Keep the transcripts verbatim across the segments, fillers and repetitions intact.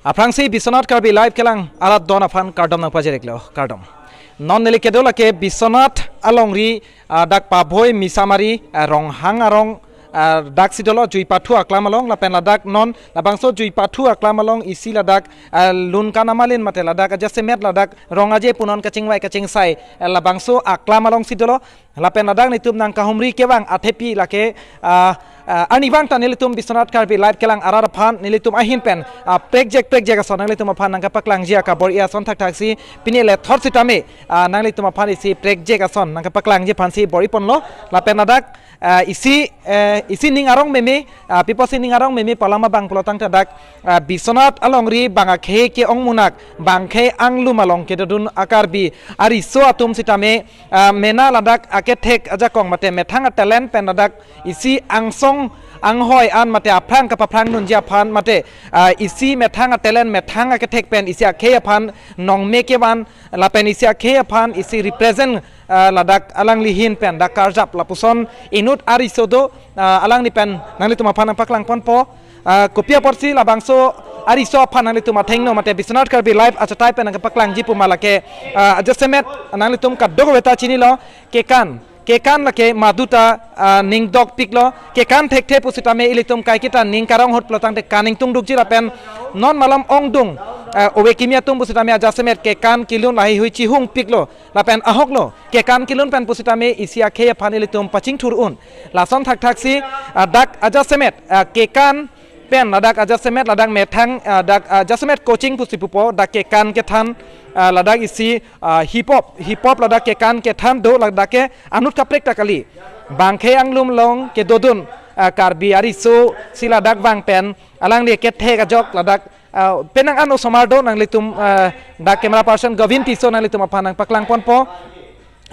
Aphrangsi Biswanath Karbi Live kelang arat don aphan kardom nangpajir-iklo, kardom. Non neli kedo lake Biswanath alongri, ah, dak Pabhoi Misamari, ah, Ronghang arong, ah, daksi dolo Juipathu aklam along, lapen ladak non labangso Juipathu aklam along isi ladak, ah, Lunkan Amalin mate ladak ajasemet ladak rong aje punon kachingvai kachingsai, ah, labangso aklam alongsi dolo. Lapen ladak nelitum nangkahumri kevang athepi lake, ah, ah, arnivang ta nelitum Biswanath Karbi Live kelang arat aphan nelitum ahin pen, ah, prekjek prekjek ason nanglitum aphan nangkapaklangji akabor-i ason thakthaksi pini le thot sitame, ah, nanglitum aphan isi prekjek ason nangkapaklangji aphansi bor-iponlo. Lapen ladak, ah, isi, eh, isi ning arong meme, ah, pi apotsi ning arong meme pu alam abang pulo tangte dak, ah, Biswanath alongri bang akhei ke-ong munak bang akhei anglum along kedodun a-Karbi ariso atum sitame, ah, mena ladak akethek ajakong mate methang a-talent pen ladak isi angsong anghoi an mate aphrang kapaphrang dunji aphan mate, ah, isi methang a-talent methang akethek pen isi akhei aphan nongme kevan lapen isi akhei aphan isi represent, ah, ladak alangli ahin pen dak karjap lapuson inut ariso do, ah, alangli pen nanglitum aphan nangpaklangponpo. Ah, kopi apotsi labangso ariso aphan nanglitum athengno mate Biswanath Karbi Live achatai pen nangkapaklangji puma lake, ah, ajasemet nanglitum kadokave ta chinilo, kekan, kekan lake maduta, ah, ning dokpiklo, kekan thekthe pusitame ilitum kaiketa ning karong ahut pulo tangte kan ingtungdukji lapen non malom ongdung, ah, ove kimi atum pusitame ajasemet kekan kelun laheihui chihungpiklo. Lapen ahoklo, kekan kelun pen pusitame isi akhei aphan ilitum pachingthur un. Lason thakthaksi, ah, dak ajasemet, ah, kekan pen ladak ajasemet ladak methang, ah, dak, ah, ajasemet coaching pusi pupo, dak kekan kethan, ah, ladak isi, ah, hip hop, hip hop ladak kekan kethan do ladak ke anut kaprek ta kali. Bang akhei anglum along kedodun, ah, Karbi ariso si ladak vang pen alangli kethek ajok ladak, ah, penang an osomar do nanglitum, ah, dak camera person Govin Tisso nanglitum aphan nangpaklangponpo.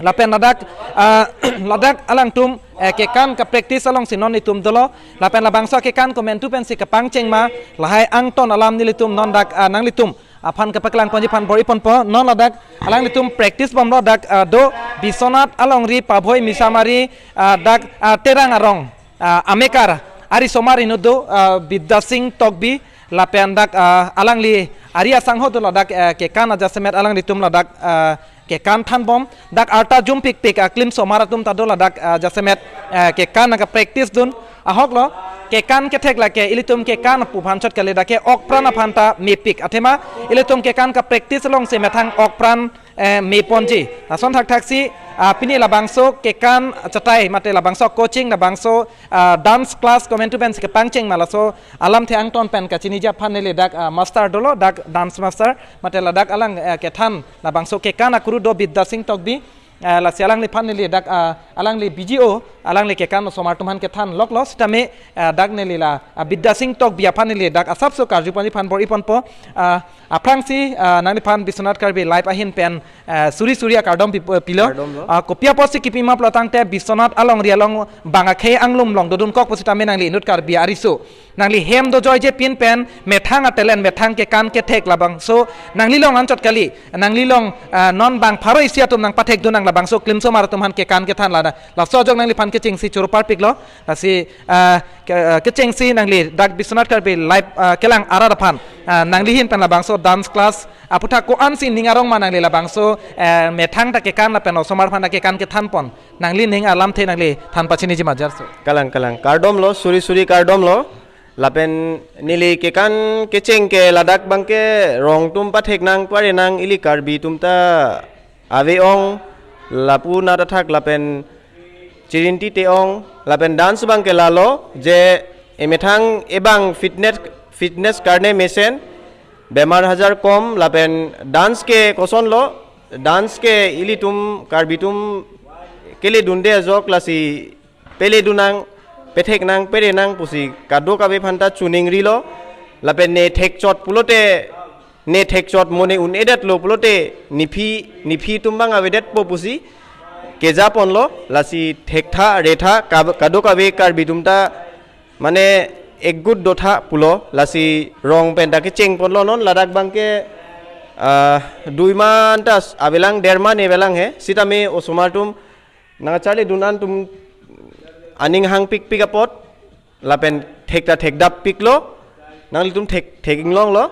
Lapen ladak, ah, ladak alangtum, eh, kekan ka-practice alongsi non nelitum dolo. Lapen labangso kekan komantu pensi kapangcheng ma lahai angton alam nelitum non dak, ah, nanglitum aphan kapaklangponji aphan bor-iponpo. Non ladak alanglitum practice bomlo dak, ah, do Biswanath alongri Pabhoi Misamari, ah, dak, ah, Terang arong, ah, amekar arisomar inut do, ah, Bidya Sing Tokbi lapen dak, ah, alangli ari asangho do ladak, ah, kekan ajasemet alanglitum ladak, ah, kekan thanbom. Dak arta jumpikpik aklimsomar atum ta do ladak, ah, jasemet, ah, kekan nangka-practice dun. Ahoklo, kekan kethek lake ilitum kekan pu aphan chot kali dak ke okpran aphan ta mepik. Athema ilitum kekan ka-practice alongsi methang okpran, eh, meponji. Lason thakthaksi, ah, pini labangso kekan chatai mate labangso coaching labangso, ah, dance class komantu pensi kapangcheng ma laso alamthe angton pen kachiniji aphan neli dak, ah, master dolo, dak dance master mate ladak alang, eh, kethan labangso kekan akuru do Bidya Sing Tokbi, eh, lasi alangliphan neli dak, ah, alangli B G O, alangli kekan osomar atum aphan kethan loklo sitame, eh, dak neli la, ah, Bidya Sing Tokbi aphan neli dak asapso karjuponji aphan bor-iponpo, ah, aphrangsi, ah, nangliphan Biswanath Karbi Live ahin pen, ah, suri suri akardom pi-, pilo. Kardom lo. Ah, kopi apotsi kipi ma pulo tangte Biswanath alongri along bang akhei anglum along dodunkok pusitame nangli inut Karbi ariso nangli hem dojoijepin pen methang a-talent methang kekan kethek labangso nanglilong anchot kali, nanglilong, ah, non bang pharo isi atum nangpathekdun nang labangso klimsomar atum aphan kekan kethan lana. Laso ajok nangliphan kechengsi choro parpiklo. Lasi, ah, ke-, ah, kechengsi nangli dak Biswanath Karbi Live, ah, kelang arat aphan, ah, nangli ahin pen labangso dance class aputhak ko-ansi ning arong ma nangli labangso, eh, methang ta kekan lapen osomar aphan ta kekan kethanpon nangli ning alamthe nangli than pachiniji ma jarso. Kalang, kalang. Kardom lo, suri suri kardom lo. Lapen neli kekan kecheng ke ladak abangke rong atum pathek nang pare nang ili Karbi atum ta ave-ong lapu nat athak lapen chirinti te-ong lapen dance abangke lalo je emethang ebang fitness, fitness karne mesen bemar hajar kom lapen dance ke kosonlo, dance ke ilitum Karbi atum keledunde ajok lasi peledun nang, pethek nang, pere nang pusi kadokave aphan ta choningrilo. Lapen ne thekchot pulote, ne thekchot mo ne un-edetlo pulote, nephi, nephi atum abang avedetpo pusi kejaponlo. Lasi thektha, retha, kab-, kadokave Karbi atum ta mane ekgut dotha pulo. Lasi rong pen ta kechengponlo non ladak abangke, ah, dui man ta avelang, derma ne avelang he. Sitame osomar atum nangcharlidun an atum aning hangpikpik apot lapen thek ta thekdappiklo. Nanglitum thek, thek inglonglo.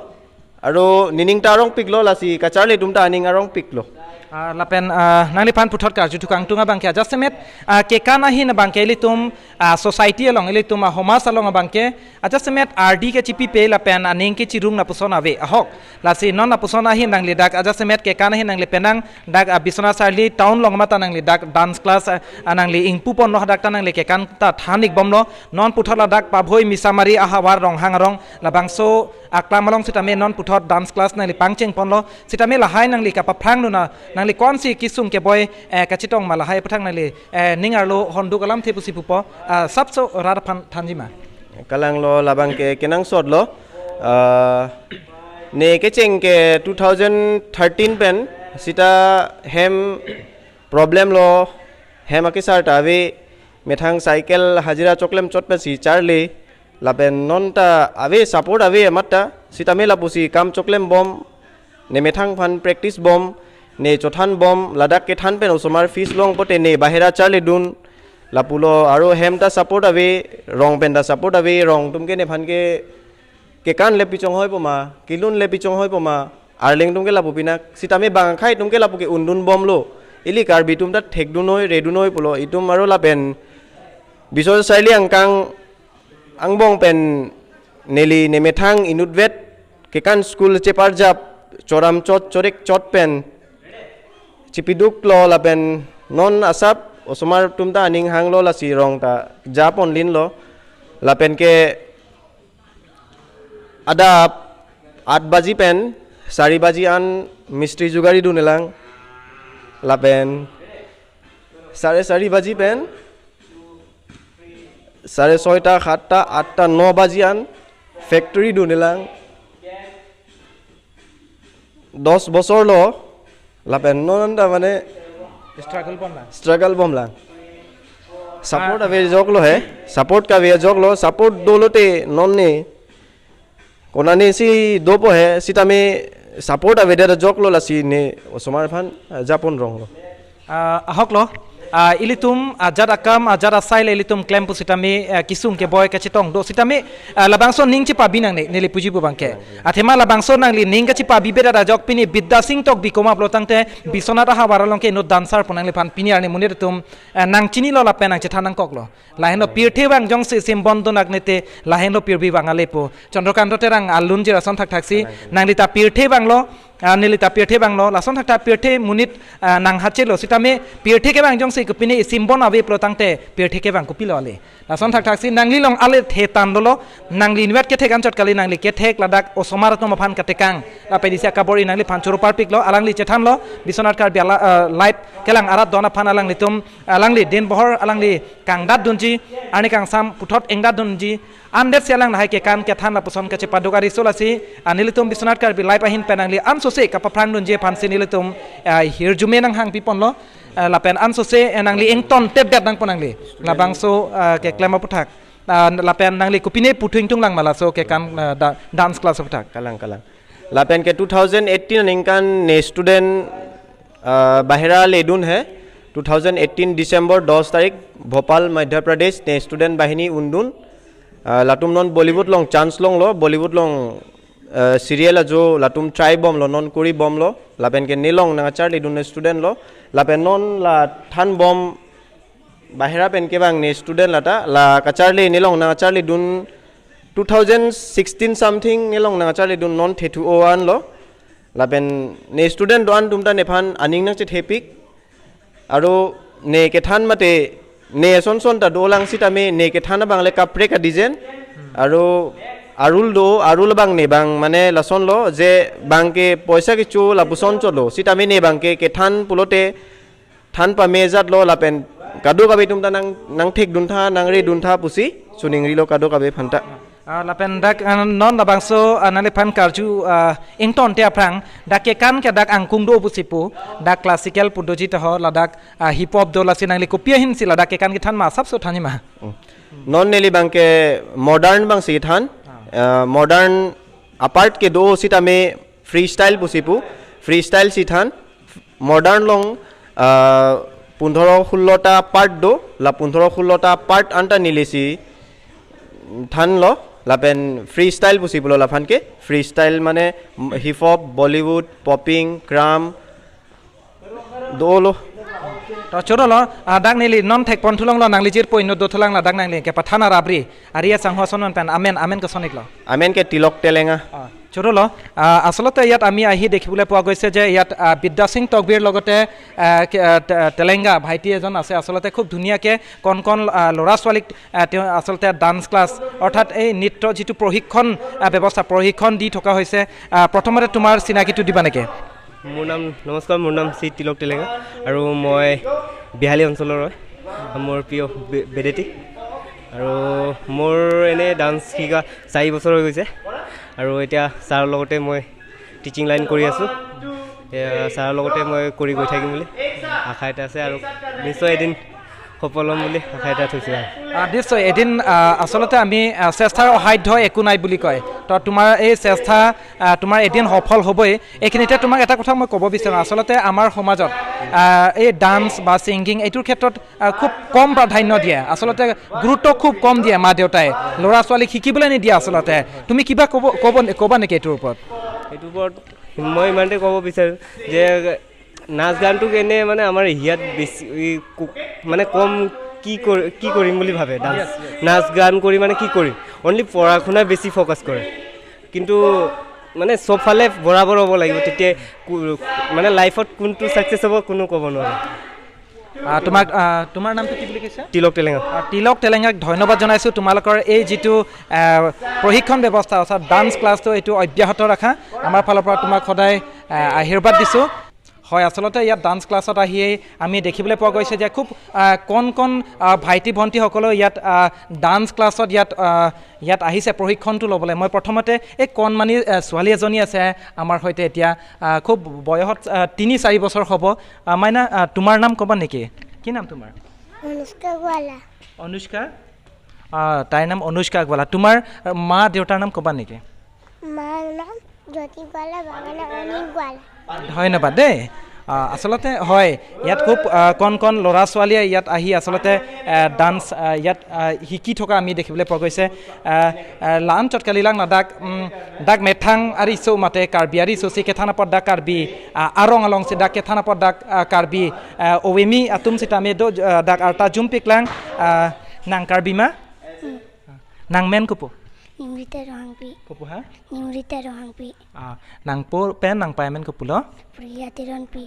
Aro nening ta arongpiklo, lasi kacharli atum ta aning arongpiklo. Ah, lapen, ah, nangliphan puthot karju thukangtung abangke ajasemet, ah, kekan ahin abangke ilitum, ah, society along, ilitum, ah, homas along abangke ajasemet ardi kechipipe lapen aning kechirung lapuson ave ahok. Lasi non lapuson ahin nangli dak ajasemet kekan ahin nangli penang dak, ah, Biswanath Charli town along mata nangli dak dance class, ah, ah, nangli ingpuponlo, hadak ta nangli kekan ta than-ikbomlo. Non puthot ladak Pabhoi Misamari ahavar Ronghang arong labangso aklam along sitame non puthot dance class nangli pangchengponlo. Sitame lahai nangli kapaphrang nuna nangli konsi kesung keboi, eh, kachetong ma lahai aputhak nangli, eh, ning arlo honduk alamthe pusi pupo, ah, sapso rat aphan thanji ma. Kalanglo, labangke kenangsotlo. Ah, ne kecheng ke two thousand thirteen pen sita hem problem lo, hem akesar ta ave, methang cycle hajira choklem chot pensi charli, lapen non ta ave, support ave amat ta, sitame lapusi kam choklembom, ne methang aphan practice bom, ne chothanbom, ladak kethan pen osomar fees longpo te ne bahera charlidun, lapulo, aro hem ta support ave, rong pen ta support ave, rong atum ke nephan ke kekan le pichong hoipo ma, kelun le pichong hoipo ma, arleng atum ke lapu pinak, sitame bang akhai atum ke lapu ke undunbomlo. Ili Karbi atum ta thekdunoi, redunoi pulo, itum aro lapen Biswanath Charli angkang angbong pen neli ne methang inutvet kekan school cheparjap, choram chot, chorek chot pen chipiduklo, lapen non asap osomar atum ta aning hanglo, lasi rong ta japon linlo, lapen ke adap aat baji pen sari baji an mistri jugari dundelang, lapen sare sari baji pen sare soita, hatta, atta, no baji an factory dundelang. Dos bosor lo, lapen non ta mane Struggle bomlang. Struggle bomlang. Support Ah. ave joklo he, support kave joklo, support dolo te non ne konane si dopo he, sitame support avedet ajoklo, lasi ne osomar aphan, ah, japon ronglo. Ah, ahoklo. Ah, ilitum, ah, ajat akam, ah, ajat asai le ilitum klem pusitame, ah, kesung keboi kachetong do sitame, ah, labangso ning chepabi nangne, neli puji pu abangke. Athema labangso nangli ning kachepabibedet ajok pini Bidya Sing Tokbi komat pulo tangte Biswanath ahavar along ke inut dancer pu nangliphan pini arni monit atum, ah, nangchinilo lapen nangchethan nangkoklo. Lahenlo pirthe vang jongsi simbon do nang ne te, lahenlo pirbi vang alepo. Chandrakanta Terang alunji lason thakthaksi, nangli ta pirthe vanglo, ah, neli ta pirthe vanglo, lason thakthak pirthe monit, ah, nanghachelo, sitame pirthe kevang jongsi kopine isimbon ave pulo tangte, pirthe kevang kopilo ale. Lason thakthaksi, nangli along ale the tan dolo, nangli inutvet kethek anchot kali, nangli kethek ladak osomar atum aphan katekang, lapen isi akabor-i nangliphan choro parpiklo, alangli chethanlo, Biswanath Karbi ala, ah, Live kelang arat don aphan alanglitum, alangli din bohor, alangli kangdat dunji, arni kangsam puthot engdat dunji, andet si alang lahai kekan kethan lapuson kachepaduk ariso lasi, ah, nelitum Biswanath Karbi Live ahin pen nangli ansose kapaphrang dunji aphansi nelitum, ah, hirjume nanghang piponlo, ah, lapen ansose, eh, nangli ingtonteddet nangpo nangli. Labangso, ah, keklem aputhak. Ah, lapen nangli kopine puthu ingtung lang ma laso kekan, ah, da-, dance class aputhak. Kalang, kalang. Lapen ke two thousand eighteen aningkan ne student, ah, bahera ledun he. Two thousand eighteen December dos tarik Bhopal, Madhya Pradesh ne student bahini undun. Ah, latum non Bollywood along chance longlo, Bollywood along, ah, serial ajo latum try bomlo, non kori bomlo. Lapen ke nelong nangcharlidun student lo. Lapen non la thanbom bahera pen kevang ne student lata, la kacharli nelong nangcharlidun two thousand sixteen something nelong nangcharlidun non Thethu O anlo. Lapen ne student do-an atum ta nephan aning nangchethepik. Aro ne kethan mate ne son son ta dolang sitame ne kethan abang le kaprek a design. Aro arul do, arul abang ne bang mane lasonlo je bang ke poisa kecho lapuson chotlo. Sitame ne bang ke kethan pulote than pame ajatlo lapen kadokave atum ta nang, nangthekdun tha, nangredun tha pusi choningrilo kadokave aphanta. Ah, lapen dak, ah, non labangso, ah, nangliphan karju, ah, ingtonte aphrang, dak kekan ke dak angkung do pusi pu, dak classical pu doji taho, ladak, ah, hip hop do lasi nangli kopi ahinsi ladak kekan kethan ma asapso thanji ma. Hmm. Non neli bang ke modern bangsi than, ah, modern apart kedo sitame freestyle pusi pu, freestyle si than, modern along, ah, pundhoro sullo ta part do, la pundhoro sullo ta part anta neli si thanlo, Lapen freestyle pusi pulo laphan ke, freestyle mane hip hop, Bollywood, popping, kram, dolo. To choro lo, ah, dak neli non thekpon thulong lo, nangli jirpo inut dothulang ladak nangli kepathan arabri. Ari asangho ason pen amen, amen koson iklo? Amen ke Tilok Telenga. Ah, choro lo, ah, asolete iyat ami ahi দেখিবলৈ পোৱা গৈছে যে ইয়াত, ah, বিদ্যা সিং তকবিৰ লগতে, ah, কে-, ah, তে-, তেলেংগা ভাইটি এজন আছে। আচলতে খুব ধুনীয়াকে কণ কণ, ah, ল'ৰা ছোৱালীক, ah, তেওঁ আচলতে ডান্স ক্লাছ অৰ্থাৎ এই নৃত্য যিটো প্ৰশিক্ষণ, ah, ব্যৱস্থা, প্ৰশিক্ষণ দি থকা হৈছে। Ah, প্ৰথমতে তোমাৰ চিনাকিটো দিবা নেকি? মোৰ নাম, নমস্কাৰ, মোৰ নাম শ্ৰী তিলক টেলেঙা আৰু মই বিহালী অঞ্চলৰ হয়। মোৰ প্ৰিয় বে-, বেদেতি। আৰু মোৰ এনে ডান্স শিকা চাৰি বছৰ হৈ গৈছে আৰু এতিয়া ছাৰৰ লগতে মই টিচিং লাইন কৰি আছোঁ। এয়া ছাৰৰ লগতে মই কৰি গৈ থাকিম বুলি আশা এটা আছে আৰু নিশ্চয় এদিন সফল হ'ম বুলি আশা এটা থৈছোঁ আৰু। আহ, নিশ্চয় এদিন, আহ, আচলতে আমি, আহ, চেষ্টাৰ অসাধ্য একো নাই বুলি কয়। তো তোমাৰ এই চেষ্টা, আহ, তোমাৰ এদিন সফল হ'বই। এইখিনিতে তোমাক এটা কথা মই ক'ব বিচাৰোঁ, আচলতে আমাৰ সমাজত, আহ, এই ডান্স বা ছিংগিং এইটোৰ ক্ষেত্ৰত, আহ, খুব কম প্ৰাধান্য দিয়ে, আচলতে গুৰুত্ব খুব কম দিয়ে মা দেউতাই, ল'ৰা ছোৱালীক শিকিবলৈ নিদিয়ে আচলতে। তুমি কিবা ক'ব, ক'ব, ক'বা নেকি এইটোৰ ওপৰত? এইটোৰ ওপৰত মই ইমানতে ক'ব বিচাৰোঁ যে নাচ গানটো কেনে মানে আমাৰ ইয়াত বেছি এই কো-, মানে কম কি কৰি, কি কৰিম বুলি ভাবে ডান্স, নাচ গান কৰি মানে কি কৰিম, অনলি পঢ়া শুনাত বেছি ফ'কাছ কৰে। কিন্তু মানে চব ফালে বৰাবৰ হ'ব লাগিব, তেতিয়া কো-, মানে লাইফত কোনটো ছাকচেছ হ'ব কোনো ক'ব নোৱাৰে। আহ, তোমাক, আহ, তোমাৰ নামটো কি বুলি কৈছা? তিলক টেলেঙা। আহ, তিলক টেলেঙাক ধন্যবাদ জনাইছোঁ। তোমালোকৰ এই যিটো, আহ, প্ৰশিক্ষণ ব্যৱস্থা অৰ্থাৎ ডান্স ক্লাছটো এইটো অব্যাহত ৰাখা। আমাৰ ফালৰ পৰা তোমাক সদায়, আহ, আশীৰ্বাদ দিছোঁ। হয়, আচলতে ইয়াত ডান্স ক্লাছত আহিয়েই আমি দেখিবলৈ পোৱা গৈছে যে খুব, আহ, কণ কণ, আহ, ভাইটি ভণ্টিসকলেও ইয়াত, আহ, ডান্স ক্লাছত ইয়াত, আহ, ইয়াত আহিছে প্ৰশিক্ষণটো ল'বলৈ। মই প্ৰথমতে এই কণমানি, আহ, ছোৱালী এজনী আছে আমাৰ সৈতে এতিয়া, আহ, খুব বয়সত, আহ, তিনি চাৰি বছৰ হ'ব। আহ, মাইনা, আহ, তোমাৰ নাম ক'বা নেকি? কি নাম তোমাৰ? অনুষ্কা গোৱালা। অনুষ্কা? আহ, তাইৰ নাম অনুষ্কা গোৱালা। তোমাৰ, আহ, মা দেউতাৰ নাম ক'বা নেকি? মাৰ নাম জ্যোতি গোৱালা, বাবাৰ নাম অনিল গোৱালা। ধন্যবাদ দেই। আহ, আচলতে হয়, ইয়াত খুব, আহ, কণ কণ ল'ৰা ছোৱালীয়ে ইয়াত আহি আচলতে, আহ, ডান্স, আহ, ইয়াত, আহ, শিকি থকা আমি দেখিবলৈ পোৱা গৈছে। আহ, আহ, la-an chot kalilang ladak, mm, dak methang ariso mate Karbi ariso si kethan apot dak Karbi, ah, arong alongsi dak kethan apot dak, ah, Karbi, ah, owemi atum sitame do, ah, dak arta jumpiklang, ah, nang Karbi ma? Hmm. Nang men kopo? Nimrita Rohangpi. Kopo ha? Nimrita Rohangpi. Ah, nangpo pen nangpei amen kopulo? Priya Teronpi.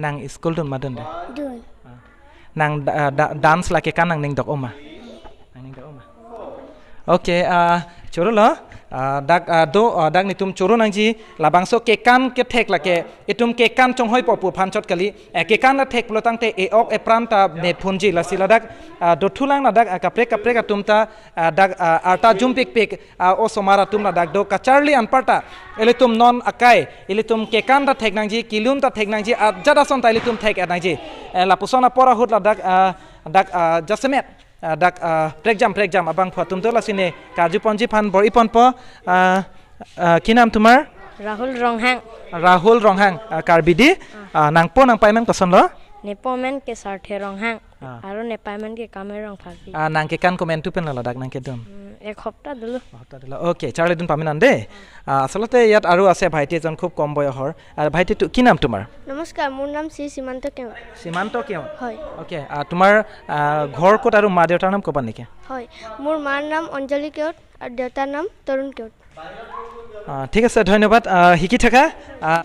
Nang school dun ma dun de? Dun. Ah. Nang da-, da-, dance lake kan nangning dok oma? Nangning dok oma? Okay, ah, choro lo. Ah, dak, ah, do, ah, dak netum choro nangji labangso kekan kethek lake. Itum kekan chonghoi po pu aphan chot kali. Eh, kekan la thek pulo tangte e-ok epran ta me phunji lasi ladak, ah, dothulang ladak, ah, kaprek kaprek atum ta, ah, dak, ah, arta jumpikpik, ah, osomar atum ladak do kacharli anparta. Ilitum non akai, ilitum kekan ta thek nangji, kelun ta thek nangji, ajat ason ta ilitum thek-et nangji. Eh, lapuson apor ahut ladak, ah, dak, ah, jasemet, ah, dak, ah, prekjam, prekjam abangphu atum do lasi ne karju ponji aphan bor-i ponpo, ah, ah, কি নাম তোমাৰ? ৰাহুল ৰংহাং। ৰাহুল Ronghang, ah, Karbi di. Ah, nangpo nangpei amen koson lo? Nepo amen ke Sarthe Ronghang. Ah. Aro nepei amen ke Kamai Rongpharpi. Ah, nang kekan komantu pen lo ladak nang kedun? Hmm, ek hopta dolo. Hopta dolo. Okay, charli dun pamenon de. Ah, আচলতে ইয়াত আৰু আছে ভাইটি এজন খুব কম বয়সৰ। আৰু ভাইটি তো-, কি নাম তোমাৰ? নমস্কাৰ, মোৰ নাম শ্ৰী সীমান্ত কেওট। সীমান্ত কেওট? হয়। Okay, ah, তোমাৰ, ah, ঘৰ ক'ত আৰু মা দেউতাৰ নাম ক'বা নেকি? হয়, মোৰ মাৰ নাম অঞ্জলি কেওট আৰু দেউতাৰ নাম তৰুণ কেওট। Ah, ঠিক আছে, ধন্যবাদ। Ah, শিকি থাকা। Ah,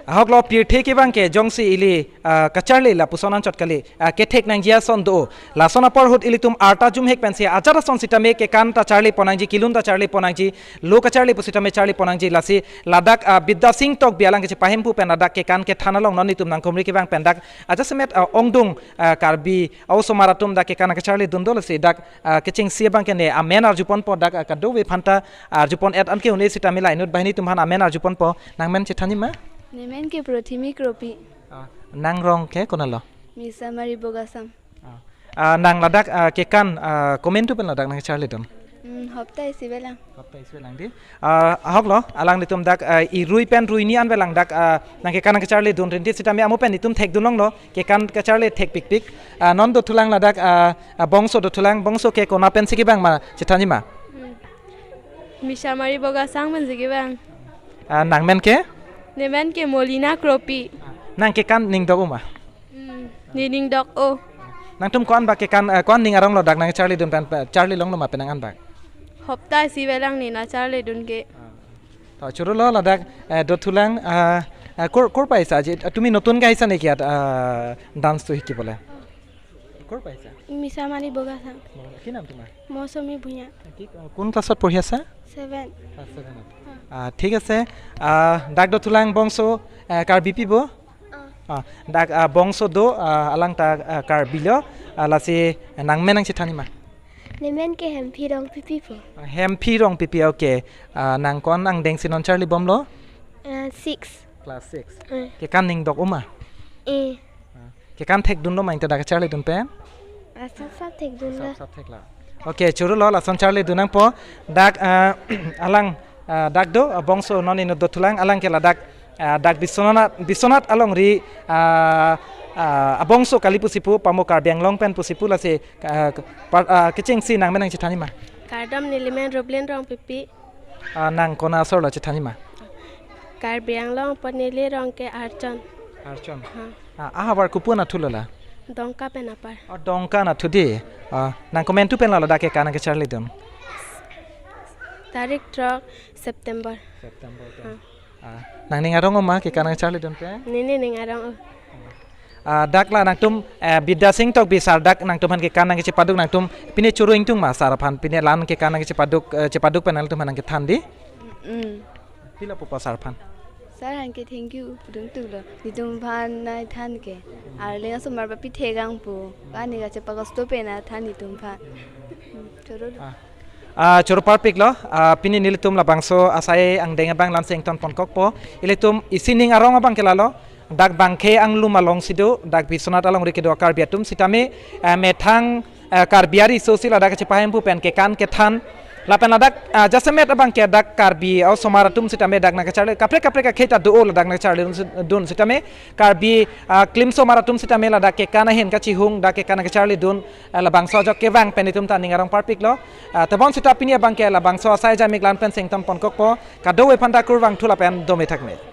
ahok lo pirthe kevang ke jongsi ili, ah, kacharli lapuson anchot kali, ah, kethek nangji ason do. Lason apor ahut ilitum arta jumhek pensi ajat ason sitame kekan ta charli pon nangji, kelun ta charli pon nangji, lo kacharli pusitame charli pon nangji lasi ladak, ah, Bidya Sing Tokbi alang kechepahem pu pen ladak kekan kethan along non itum nangkumri kevang pen dak ajasemet, ah, ongdung, ah, Karbi osomar atum dak kekan kacharli dun do lasi dak, ah, kechengsi abang ke ne amen arju ponpo dak, ah, kadokave aphanta arju pon-et anke huni sitame la inut banghini atum aphan amen arju ponpo. Nang men chethanji ma? Nemen ke Prothimi Kropi. Ah, nang rong ke konat lo? Misamari Bogasam. Ah. Ah, nang ladak, ah, kekan, ah, komantu pen ladak nang charli dun? Hmm, hopta isi avelang. Hopta isi avelang di. Ah, ahok lo, alanglitum dak, ah, irui pen ruini an avelang dak, ah, nang kekan nang kacharli dun rinti sitame amo pen itum thekdun longlo, kekan kacharli thekpikpik. Ah, non dothulang ladak, ah, ah, bongso dothulang, bongso ke konat pensi kevang ma chethanji ma? Hmm. Misamari Bogasang pen si kevang. Ah, nangmen ke? Nemen ke Molina Kropi. Nang kekan ningdok-o ma? Hmm, ne ningdok-o. Nangtum ko-an bak kekan, eh, ko-an ning arong lo dak nangcharlidun pen, eh, charli longlo ma penang an bak? Hopta isi avelang ne nangcharlidun ke. To choro lo ladak, eh, dothulang, ah, eh, কৰ, কৰ paisa ji, eh, তুমি নতুন ke ahisa neki ইয়াত, ah, dance to শিকিবলে? কৰ paisa? Misamari Bogasang. কি নাম তোমাৰ? মৌচুমী ভূঞা। কি, কোন ক্লাছত পঢ়ি আছা? Seven. Class seven-ত। Ah, ঠিক আছে। Ah, dak dothulang bangso, eh, Karbi pipo? Ah, dak, ah, bangso do, ah, alang ta, ah, Karbi lo, ah, lasi nangmen nangchethan-i ma? Nemen ke Hemphi Rongpipi po. Ah, Hemphi Rongpipi, okay. Ah, nang ko-an angdeng si non charlibomlo? Ah, six. Class six. Eh. Kekan ningdok-o ma? Eh. Ah, kekan thekdunlo ma ingta dak charlidun pen? Ah, sap sap thekdunlo. Sap sap theklo. Okay, choro lo lason charlidun nangpo. Dak, ah, alang, ah, dak do, ah, bangso non inut dothulang alang ke ladak, ah, dak Biswanath, Biswanath alongri, ah, ah, abangso kali pusi pu, pamo Karbi Anglong pen pusi pu lasi, ah, par-, ah, kechengsi nangmen nangchethan-i ma? Kardom, nelimen Rublin Rongpipi. Ah, nang konat asor lo chethan-i ma? Karbi Anglong pen neli rong ke Archon. Archon. Ha. Ah, ahavar kopi-an athu lo la? Dongka pen apar. Oh, Dongka athu dei. Ah, nang komantu pen lo ladak kekan nangkecharlidun? Tarik throk September. September pen. Ha. Ah, nang ning arong-o ma kekan nangcharlidun pen? Ne ne ning arong-o. Ah, dak la nangtum, eh, Bidya Sing Tokbi sir dak nangtum aphan kekan nangkechepaduk nangtum pine choro ingtung ma sir aphan pine la-an kekan nangkechepaduk, eh, chepaduk pen nangtum aphan nangkethan dei? Mm. Pila pupo sir aphan? Sir aphan ke thank you pudun tulo. Netum aphan nangthan ke. Arleng asomar papi thegang pu. Ba ne kachepakosto pen nangthan netum aphan. Mm, choro. Ah. Ah, choro parpiklo, ah, pini nelitum labangso asai angdeng abang la-an si ingtonpon kokpo. Ilitum isi ning arong abang ke lalo. Dak bangke anglum alongsi do, dak Biswanath alongri kedo Karbi atum sitame, ah, methang, ah, Karbi ariso si ladak kachepahem pu pen kekan kethan. Lapen ladak, ah, jasemet abang ke dak Karbi osomar atum sitame dak nangkecharli, kaprek kaprek akhei ta do-o ladak nangkecharlidun si-, dun sitame, Karbi, ah, klim osomar atum sitame ladak kekan ahin kachihung, dak kekan nangkecharlidun, ah, labangso ajok kevang pen itum ta ning arong parpiklo. Ah, tebon sita pini abang ke labangso asai ajamik la-an pen si ingtonpon kokpo. Kadokave aphan ta kurvangthu lapen dome thakme.